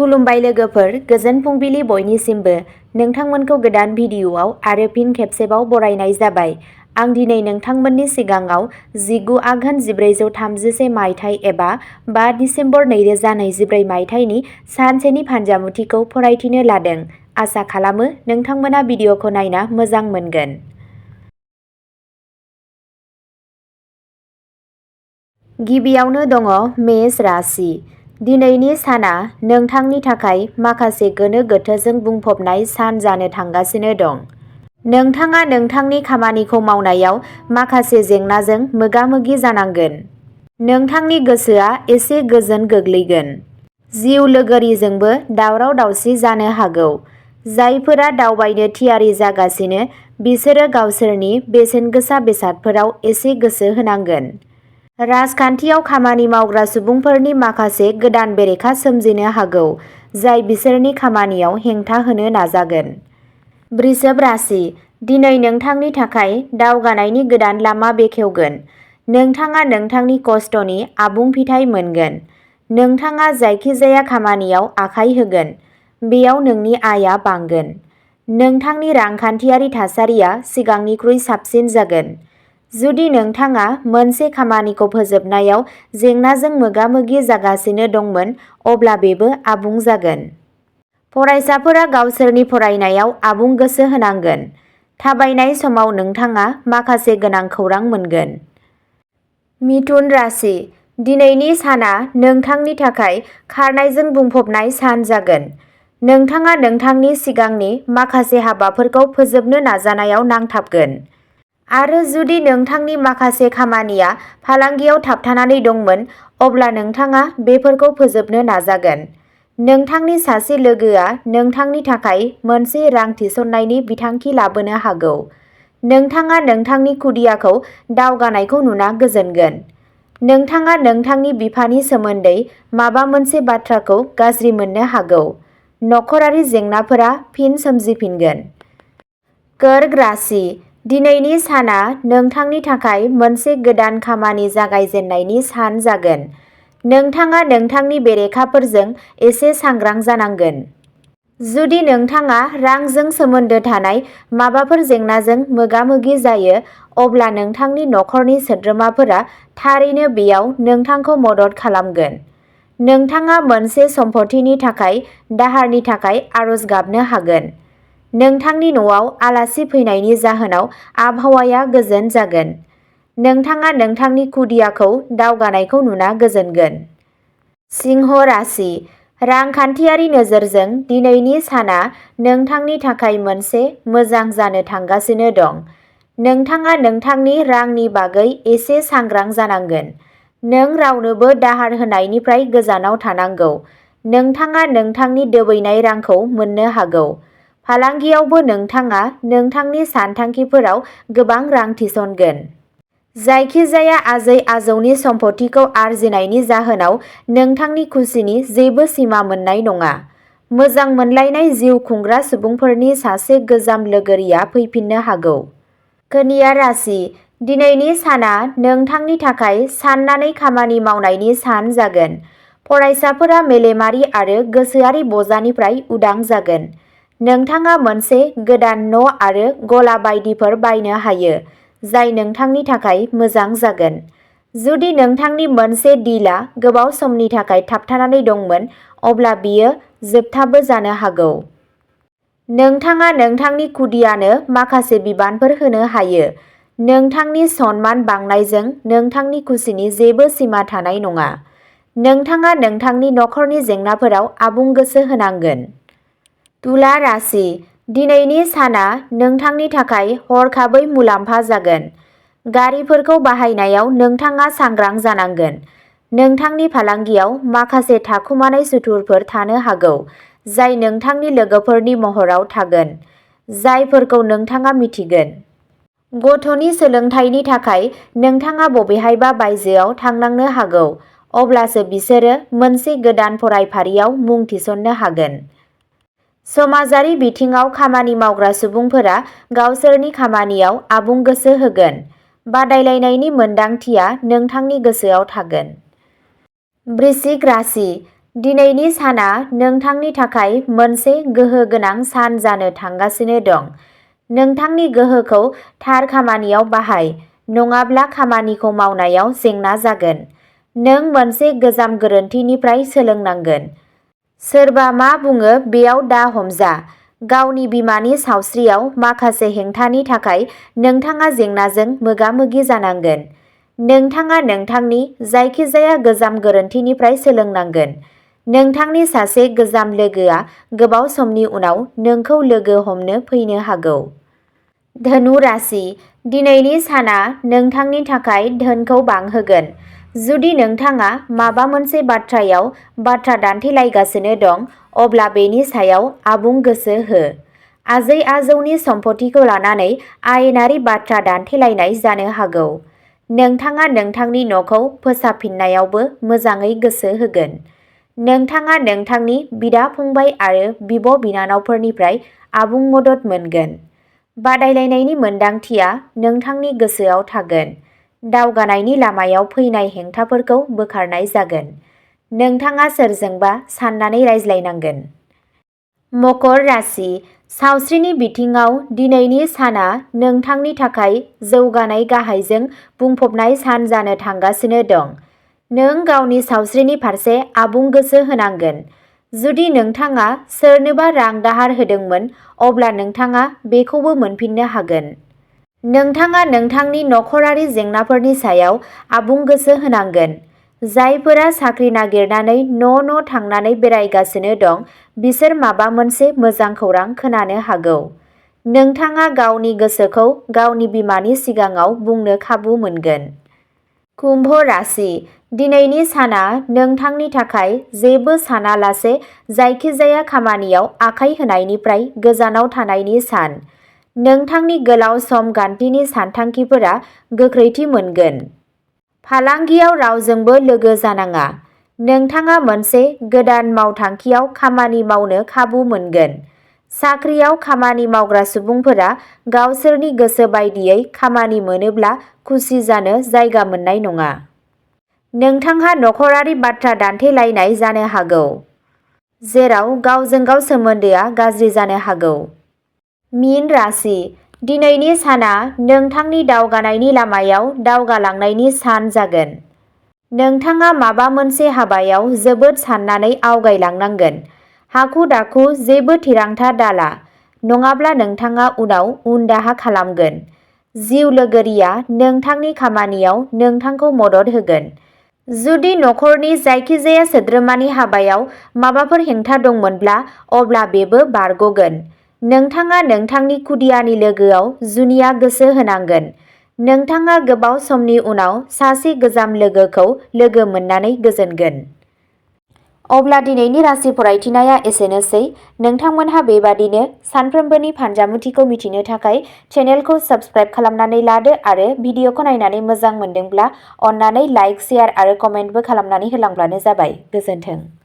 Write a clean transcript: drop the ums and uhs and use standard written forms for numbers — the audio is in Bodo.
खुलुमबाय लोगोफोर, गोजोन फुंबिलि बयनिसिमबो। नोंथांमोनखौ गोदान भिडिअ'आव आरो फिन खेबसेबाव बरायनाय जाबाय। आं दिनै नोंथांमोननि सिगाङाव 19 आघोन 1431 मायथाइ एबा 5 दिसेम्बर 2024 मायथाइनि सानसेनि फान्जामुथिखौ फरायथिनो लादों। आसा खालामो नोंथांमोना भिडिअ'खौ नायना मोजां मोनगोन। गिबियावनो दङ मेष राशि। दिनैनि साना नोंथांनि थाखाय माखासे गोनो गोथोजों बुंफबनाय सान जानो थांगासिनो दं। नोंथाङा नोंथांनि खामानिखौ मावनायाव माखासे जेंनाजों मोगा-मोगि जानांगोन। नोंथांनि गोसोआ एसे गोजोन गोग्लैगोन। जिउ लोगोरिजोंबो दावराव-दावसि जानो हागौ। जायफोरा दावबायनो थियारि जागासिनो बिसोरो गावसोरनि बेसेनगोसा बेसादफोराव एसे गोसो होनांगोन। राजखान्थियाव खामानि मावग्रा सुबुंफोरनि माखासे गोदान बेरेखा सोमजिनो हागौ, जाय बिसोरनि खामानियाव हेंथा होनो नाजागोन। वृषभ राशि। दिनै नोंथांनि थाखाय दावगानायनि गोदान लामा बेखेवगोन। नोंथाङा नोंथांनि खस्थ'नि आबुं फिथाय मोनगोन। नोंथाङा जायखिजाया खामानियाव आखाइ होगोन, बेयाव नोंनि आयआ बांगोन। नोंथांनि रांखान्थियारि थासारिया सिगांनिख्रुइ साबसिन जागोन। जुदि नोंथाङा मोनसे खामानिखौ फोजोबनायाव जेंनाजों मोगा-मोगि जागासिनो दंमोन, अब्ला बेबो आबुं जागोन। फरायसाफोरा गावसोरनि फरायनायाव आबुं गोसो होनांगोन। थाबायनाय समाव नोंथाङा माखासे गोनां खौरां मोनगोन। मिथुन राशि। दिनैनि साना नोंथांनि थाखाय खारनायजों बुंफबनाय सान जागोन। नोंथाङा नोंथांनि सिगांनि माखासे हाबाफोरखौ फोजोबनो नाजानायाव नांथाबगोन। आरो जुदि नोंथांनि माखासे खामानिया फालांगियाव थाबथानानै दंमोन, अब्ला नोंथाङा बेफोरखौ फोजोबनो नाजागोन। नोंथांनि सासे लोगोआ नोंथांनि थाखाय मोनसे रां थिसननायनि बिथांखि लाबोनो हागौ। नोंथाङा नोंथांनि खुदियाखौ दावगानायखौ नुना गोजोनगोन। नोंथाङा नोंथांनि बिफानि सोमोन्दै माबा मोनसे बाथ्राखौ गाज्रि मोननो हागौ। नखरारि जेंनाफोरा फिन सोमजिफिनगोन। कर्क राशि। दिनैनि साना नोंथांनि थाखाय मोनसे गोदान खामानि जागायजेननायनि सान जागोन। नोंथाङा नोंथांनि बेरेखाफोरजों एसे सांग्रां जानांगोन। जुदि नोंथाङा रांजों सोमोन्दो थानाय माबाफोर जेंनाजों मोगा-मोगि जायो, अब्ला नोंथांनि नखरनि सोद्रोमाफोरा थारैनो बेयाव नोंथांखौ मदद खालामगोन। नोंथाङा मोनसे सम्पथिनि थाखाय दाहारनि थाखाय आरज गाबनो हागोन। नोंथांनि न'आव आलासि फैनायनि जाहोनाव आबहावाया गोजोन जागोन। नोंथाङा नोंथांनि खुदियाखौ दावगानायखौ नुना गोजोनगोन। सिंह राशि। रांखान्थियारि नोजोरजों दिनैनि साना नोंथांनि थाखाय मोनसे मोजां जानो थांगासिनो दं। नोंथाङा नोंथांनि रांनि बागै एसे सांग्रां जानांगोन। नों रावनोबो दाहार होनायनिफ्राय गोजानाव थानांगौ। नोंथाङा नोंथांनि दोबैनाय रांखौ मोननो हागौ। फालांगियावबो नोंथाङा नोंथांनि सानथांखिफोराव गोबां रां थिसनगोन। जायखिजाया आजै-आजौनि सम्पथिखौ आरजिनायनि जाहोनाव नोंथांनि खुसिनि जेबो सिमा मोननाय नङा। मोजां मोनलायनाय जिउ खुंग्रा सुबुंफोरनि सासे गोजाम लोगोरिया फैफिननो हागौ। कन्या राशि। दिनैनि साना नोंथांनि थाखाय साननानै खामानि मावनायनि सान जागोन। फरायसाफोरा मेलेमारि आरो गोसोआरि बजानिफ्राय उदां जागोन। नोंथाङा मोनसे गोदान न' आरो गला बायदिफोर बायनो हायो, जाय नोंथांनि थाखाय मोजां जागोन। जुदि नोंथांनि मोनसे डिलआ गोबाव समनि थाखाय थाबथानानै दंमोन, अब्ला बियो जोबथाबो जानो हागौ। नोंथाङा नोंथांनि खुदियानो माखासे बिबानफोर होनो हायो। नोंथांनि सनमान बांनायजों नोंथांनि खुसिनि जेबो सिमा थानाय नङा। नोंथाङा नोंथांनि नखरनि जेंनाफोराव आबुं गोसो होनांगोन। तुला राशि। दिनैनि साना नोंथांनि थाखाय हरखाबै मुलाम्फा जागोन। गारिफोरखौ बाहायनायाव नोंथाङा सांग्रां जानांगोन। नोंथांनि फालांगियाव माखासे थाखुमानाय सुथुरफोर थानो हागौ, जाय नोंथांनि लोगोफोरनि महराव थागोन, जायफोरखौ नोंथाङा मिथिगोन। गथ'नि सोलोंथायनि थाखाय नोंथाङा बबेहायबा बायजोआव थांनांनो हागौ, अब्लासो बिसोरो मोनसे गोदान फरायफारियाव मुं थिसननो हागोन। समाजारि बिथिङाव खामानि मावग्रा सुबुंफोरा गावसोरनि खामानियाव आबुं गोसो होगोन। बादायलायनायनि मोनदांथिया नोंथांनि गोसोआव थागोन। वृश्चिक राशि। दिनैनि साना नोंथांनि थाखाय मोनसे गोहो गोनां सान जानो थांगासिनो दं। नोंथांनि गोहोखौ थार खामानियाव बाहाय, नङाब्ला खामानिखौ मावनायाव जेंना जागोन। नों मोनसे गोजाम गोरोन्थिनिफ्राय सोलोंनांगोन। सोरबा मा बुङो बेयाव दा हमजा। गावनि बिमानि सावस्रियाव माखासे हेंथानि थाखाय नोंथाङा जेंनाजों मोगा-मोगि जानांगोन। नोंथाङा नोंथांनि जायखिजाया गोजाम गोरोन्थिनिफ्राय सोलोंनांगोन। नोंथांनि सासे गोजाम लोगोआ गोबाव समनि उनाव नोंखौ लोगो हमनो फैनो हागौ। धनु राशि, दिनैनि साना नोंथांनि थाखाय धोनखौ बांहोगोन। जुदि नोंथाङा माबा मोनसे बाथ्रायाव बाथ्रा दान्थेलायगासिनो दं, अब्ला बेनि सायाव आबुं गोसो हो। आजै-आजौनि सम्पथिखौ लानानै आयेनारि बाथ्रा दान्थेलायनाय जानो हागौ। नोंथाङा नोंथांनि न'खौ फोसाबफिननायावबो मोजाङै गोसो होगोन। नोंथाङा नोंथांनि बिदा-फंबाय आरो बिब'-बिनानावफोरनिफ्राय आबुं मदद मोनगोन। बादायलायनायनि मोनदांथिया नोंथांनि गोसोआव थागोन। दावगानायनि लामायाव फैनाय हेंथाफोरखौ बोखारनाय जागोन। नोंथाङा सोरजोंबा साननानै रायज्लायनांगोन। मकर राशि, सावस्रिनि बिथिङाव दिनैनि साना नोंथांनि थाखाय जौगानाय गाहायजों बुंफबनाय सान जानो थांगासिनो दं। नों गावनि सावस्रिनि फारसे आबुं गोसो होनांगोन। जुदि नोंथाङा सोरनोबा रां दाहार होदोंमोन, अब्ला नोंथाङा बेखौबो मोनफिननो हागोन। नोंथाङा नोंथांनि नखरारि जेंनाफोरनि सायाव आबुं गोसो होनांगोन। जायफोरा साख्रि नागिरनानै न' थांनानै बेरायगासिनो दं, बिसोर माबा मोनसे मोजां खौरां खोनानो हागौ। नोंथाङा गावनि गोसोखौ गावनि बिमानि सिगाङाव बुंनो खाबु मोनगोन। कुम्भ राशि, दिनैनि साना नोंथांनि थाखाय जेबो सानालासे जायखिजाया खामानियाव आखाइ होनायनिफ्राय गोजानाव थानायनि सान। नोंथांनि गोलाव सम गान्थिनि सानथांखिफोरा गोख्रैथि मोनगोन। फालांगियाव रावजोंबो लोगो जानाङा। नोंथाङा मोनसे गोदान मावथांखियाव खामानि मावनो खाबु मोनगोन। साख्रियाव खामानि मावग्रा सुबुंफोरा गावसोरनि गोसो बायदियै खामानि मोनोब्ला खुसि जानो जायगा मोननाय नङा। नोंथांहा नखरारि बाथ्रा दान्थेलायनाय जानो हागौ, जेराव गावजों-गाव सोमोन्दोआ गाज्रि जानो हागौ। मीन राशि, दिनैनि साना नोंथांनि दावगानायनि लामायाव दावगालांनायनि सान जागोन। नोंथाङा माबा मोनसे हाबायाव जोबोद साननानै आवगायलांनांगोन। हाखु-दाखु जेबो थिरांथा दाला, नङाब्ला नोंथाङा उनाव उन-दाहा खालामगोन। जिउ लोगोरिया नोंथांनि खामानियाव नोंथांखौ मदद होगोन। जुदि नखरनि जायखिजाया सोद्रोमानि हाबायाव माबाफोर हेंथा दंमोनब्ला, अब्ला बेबो बारग'गोन। नोंथाङा नोंथांनि खुदियानि लोगोआव जुनिया गोसो होनांगोन। नोंथाङा गोबाव समनि उनाव सासे गोजाम लोगोखौ लोगो मोननानै गोजोनगोन। अब्ला दिनैनि राशि फरायथिनाया एसेनोसै। नोंथांमोनहा बेबादिनो सानफ्रोमबोनि फानजामुथिखौ मिथिनो थाखाय चेनेलखौ साबस्क्राइब खालामनानै लादो आरो भिडिअखौ नायनानै मोजां मोनदोंब्ला अन्नानै लाइक, शेयार आरो कमेन्टबो खालामनानै होलांब्लानो जाबाय। गोजोन्थों।